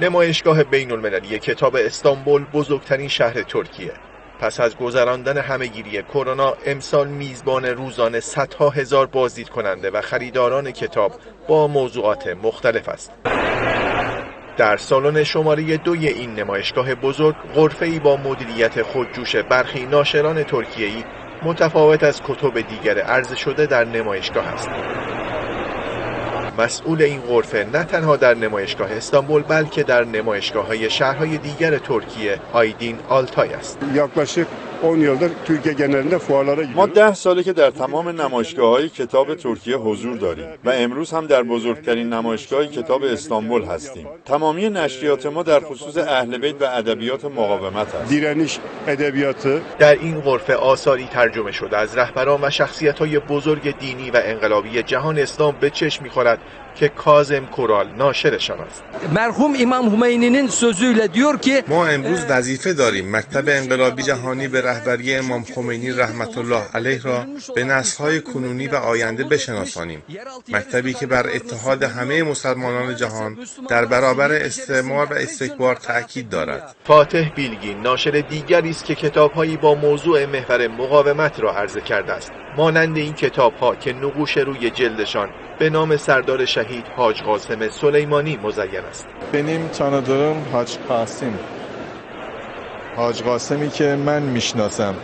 نمایشگاه بین المللی کتاب استانبول، بزرگترین شهر ترکیه، پس از گذراندن همهگیری کرونا، امسال میزبان روزانه صدها هزار بازدید کننده و خریداران کتاب با موضوعات مختلف است. در سالن شماره 2 این نمایشگاه بزرگ، غرفه‌ای با مدیریت خودجوش برخی ناشران ترکیه‌ای متفاوت از کتب دیگر عرضه شده در نمایشگاه است. مسئول این غرفه نه تنها در نمایشگاه استانبول، بلکه در نمایشگاه‌های شهرهای دیگر ترکیه، آیدین آلتای است. Yaklaşık 10 yıldır Türkiye genelinde fuarlara ما gidiyoruz. 10 ساله که در تمام نمایشگاه های کتاب ترکیه حضور داریم و امروز هم در بزرگترین نمایشگاه کتاب استانبول هستیم. تمامی نشریات ما در خصوص اهل بیت و ادبیات مقاومت است. Direniş edebiyatı. در این غرفه آثاری ترجمه شده از رهبران و شخصیت‌های بزرگ دینی و انقلابی جهان اسلام به چشم می‌خورد که کاظم کورال ناشرشان است. Merhum İmam Hümeyni'nin sözüyle diyor ki ما امروز وظیفه داریم مکتب انقلابی جهانی به رهبری امام خمینی رحمت الله علیه را به نسل‌های کنونی و آینده بشناسانیم، مکتبی که بر اتحاد همه مسلمانان جهان در برابر استعمار و استکبار تأکید دارد. فاتح بیلگین ناشر دیگری است که کتابهایی با موضوع محور مقاومت را عرضه کرده است، مانند این کتابها که نقوش روی جلدشان به نام سردار شهید حاج قاسم سلیمانی مزین است. Benim tanıdığım Hac Qasim. Hac Qasemi که من میشناسم،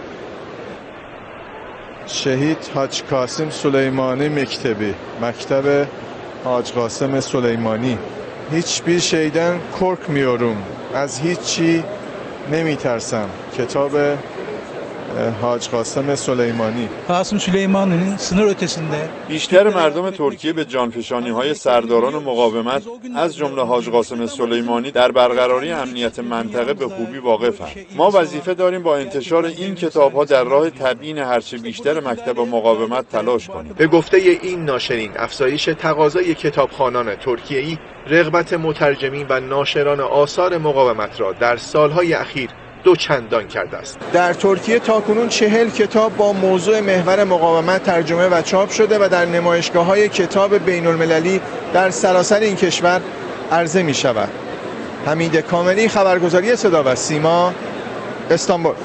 Şehit Hac Qasim Süleymani Mektebi, مکتب حاج قاسم سلیمانی. Hiçbir şeyden korkmuyorum. از هیچی نمیترسم. کتاب حاج قاسم سلیمانی. Kasım Süleymani'nin sınır ötesinde بیشتر مردم ترکیه به جانفشانی های سرداران مقاومت، از جمله حاج قاسم سلیمانی، در برقراری امنیت منطقه به خوبی واقفند. ما وظیفه داریم با انتشار این کتاب ها در راه تبیین هرچه بیشتر مکتب مقاومت تلاش کنیم. به گفته این ناشرین، افزایش تقاضای کتابخوانان ترکیه‌ای رغبت مترجمین و ناشران آثار مقاومت را در سالهای اخیر دو چندان کرده است. در ترکیه تاکنون 40 کتاب با موضوع محور مقاومت ترجمه و چاپ شده و در نمایشگاه های کتاب بین المللی در سراسر این کشور عرضه می شود. حمید کاملی، خبرگزاری صدا و سیما، استانبول.